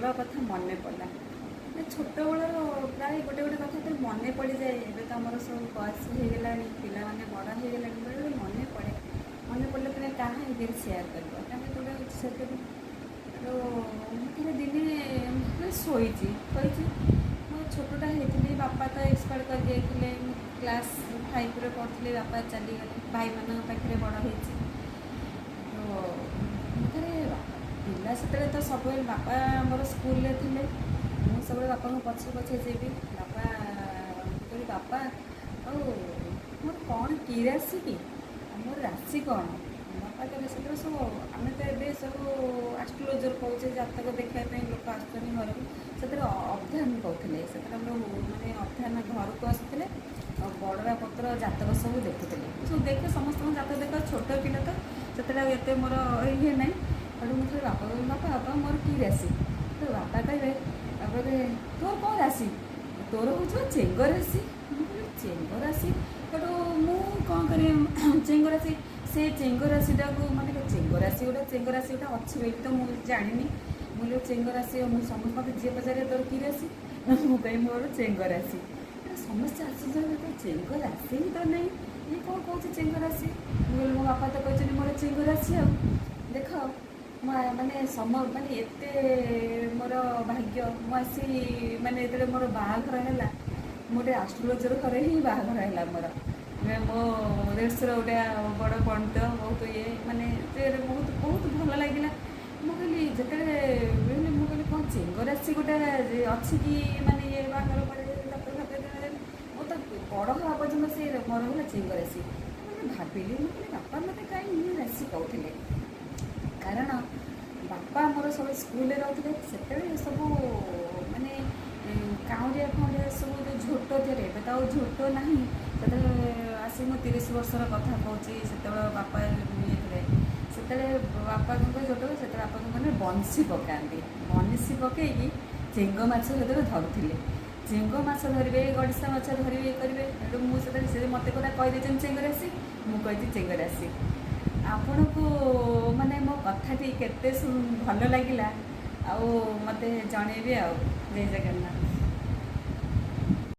ଭଲ କଥା ମନେ ପଡ଼ିଲା। ମାନେ ଛୋଟବେଳର ପ୍ରାୟ ଗୋଟେ ଗୋଟେ କଥା ତ ମନେ ପଡ଼ିଯାଏ। ଏବେ ତ ଆମର ସବୁ ବୟସ ହେଇଗଲାଣି, ପିଲାମାନେ ବଡ଼ ହେଇଗଲାଣି, ବେଳେବେଳେ ମନେ ପଡ଼େ। ମନେ ପଡ଼ିଲେ ତୁମେ କାହା ସାଙ୍ଗରେ ସେୟାର କରିବ, କାହା ଗୋଟେ ସେୟାର କରିବ? ତ ମୁଁ ଥରେ ଦିନେ ମାନେ ଶୋଇଛି ଶୋଇଛି, ମୁଁ ଛୋଟଟା ହେଇଥିଲି। ବାପା ତ ଏକ୍ସପାୟାର୍ଡ଼ କରିଯାଇଥିଲେ। ମୁଁ କ୍ଲାସ୍ 5ରେ ପଢ଼ୁଥିଲି, ବାପା ଚାଲିଗଲେ। ଭାଇମାନଙ୍କ ପାଖରେ ବଡ଼ ହେଇଛି। ତ ମୁଁ ଥରେ ପିଲା, ସେତେବେଳେ ତ ସବୁବେଳେ ବାପା ଆମର ସ୍କୁଲରେ ଥିଲେ। ମୁଁ ସବୁବେଳେ ବାପାଙ୍କ ପଛେ ପଛେ ଯିବି। ବାପା, ମୁଁ କହିଲି, "ବାପା, ଆଉ ମୋର କ'ଣ କି ରାଶି କି ଆଉ ମୋର ରାଶି କ'ଣ?" ବାପା କହିଲେ, ସେତେବେଳେ ସବୁ, ଆମେ ତ ଏବେ ସବୁ ଆଷ୍ଟ୍ରୋଲୋଜର କହୁଛେ, ଜାତକ ଦେଖିବା ପାଇଁ ଲୋକ ଆସୁଛନ୍ତି ଘରକୁ। ସେଥିରେ ଅବଧାନ କହୁଥିଲେ। ସେତେବେଳେ ଆମର ମାନେ ଅବଧାନ ଘରକୁ ଆସୁଥିଲେ ଆଉ ବଡ଼ରା ପତ୍ର ଜାତକ ସବୁ ଦେଖୁଥିଲେ। ସବୁ ଦେଖେ, ସମସ୍ତଙ୍କ ଜାତକ ଦେଖ। ଛୋଟ ପିଲା ତ ସେତେବେଳେ, ଆଉ ଏତେ ମୋର ଇଏ ନାହିଁ। ସେଠୁ ମୁଁ ଥରେ ବାପା କହିଲି, "ବାପା, ବାପା, ମୋର କି ରାଶି?" ତ ବାପା କହିବେ, ତାପରେ, "ତୋର କ'ଣ ରାଶି? ତୋର ହେଉଛି ବା ଚେଙ୍ଗ ରାଶି।" ମୁଁ କହିଲି, "ଚେଙ୍ଗ ରାଶି?" ସେଠୁ ମୁଁ କ'ଣ କରିବି, ଚେଙ୍ଗ ରାଶି, ସେ ଚେଙ୍ଗ ରାଶିଟାକୁ ମାନେ ଚେଙ୍ଗ ରାଶି ଗୋଟେ, ଚେଙ୍ଗ ରାଶି ଗୋଟେ ଅଛି ବୋଲି ତ ମୁଁ ଜାଣିନି। ମୁଁ କହିଲି, ଚେଙ୍ଗ ରାଶି। ମୁଁ ସମସ୍ତେ ମୋତେ ଯିଏ ପଚାରେ, "ତୋର କି ରାଶି?" ମୁଁ କହିବି, "ମୋର ଚେଙ୍ଗ ରାଶି।" ସମସ୍ତେ ଆଶ୍ଚର୍ଯ୍ୟ, ତ ଚେଙ୍ଗ ରାଶି ହିଁ ତ ନାହିଁ, ଇଏ କ'ଣ କହୁଛି ଚେଙ୍ଗ ରାଶି? ମୁଁ କହିଲି, ମୋ ବାପା ତ କହିଛନ୍ତି ମୋର ଚେଙ୍ଗ ରାଶି। ଆଉ ଦେଖ, ମୁଁ ମାନେ ମାନେ ଏତେ ମୋର ଭାଗ୍ୟ, ମୁଁ ଆସି ମାନେ ଯେତେବେଳେ ମୋର ବାହାଘର ହେଲା, ମୁଁ ଗୋଟେ ଆଷ୍ଟ୍ରୋଲୋଜର ଘରେ ହିଁ ବାହାଘର ହେଲା ମୋର। ମାନେ ମୋ ଦେଢ଼ଶୁର ଗୋଟେ ବଡ଼ ପଣ୍ଡିତ, ବହୁତ ଇଏ, ମାନେ ସେ ବହୁତ ବହୁତ ଭଲ ଲାଗିଲା। ମୁଁ କହିଲି, ଯେତେବେଳେ କହିଲି, ମୁଁ କହିଲି, କ'ଣ ଚେଙ୍ଗ ରାଶି ଗୋଟେ ଅଛି କି? ମାନେ ଇଏ ବାହାଘର ପରେ ଜାତକ ଫାତକ, ମୁଁ ତ ବଡ଼ ହେବା ପର୍ଯ୍ୟନ୍ତ ସେ ମୋର ହେଲା ଚେଙ୍ଗ ରାଶି। ମାନେ ଭାବିଲି, ମୁଁ କହିଲି, ବାପା ମୋତେ କାହିଁ ଇଏ ରାଶି କହୁଥିଲେ? କାରଣ ବାପା ଆମର ସବୁ ସ୍କୁଲରେ ରହୁଥିଲେ। ସେତେବେଳେ ସବୁ ମାନେ କାଉଁରିଆ ଫାଉଁରିଆ ସବୁ ଯେଉଁ ଝୋଟ ତିଆରି, ଏବେ ତ ଆଉ ଝୋଟ ନାହିଁ। ସେତେବେଳେ ଆସି ମୁଁ 30 ବର୍ଷର କଥା କହୁଛି। ସେତେବେଳେ ବାପା ଇଏ ଥିଲେ। ସେତେବେଳେ ବାପା କ'ଣ କହିବେ, ଝୋଟ, ସେତେବେଳେ ବାପା କ'ଣ କରନ୍ତି, ବଂଶୀ ପକାନ୍ତି। ବନିଶୀ ପକେଇକି ଚେଙ୍ଗ ମାଛ ସେତେବେଳେ ଧରୁଥିଲେ। ଚେଙ୍ଗ ମାଛ ଧରିବେ, ଗଡ଼ିଶା ମାଛ ଧରିବେ, ଇଏ କରିବେ। ତେଣୁ ମୁଁ ସେତେବେଳେ ସେ ମୋତେ କଥା କହିଦେଇଛନ୍ତି ଚେଙ୍ଗ ରାଶି, ମୁଁ କହିଛି ଚେଙ୍ଗ ରାଶି। ଆପଣଙ୍କୁ ମାନେ ମୋ କଥାଟି କେତେ ଭଲ ଲାଗିଲା ଆଉ ମୋତେ ଜଣେଇବେ। ଆଉ ଜୟ ଜଗନ୍ନାଥ।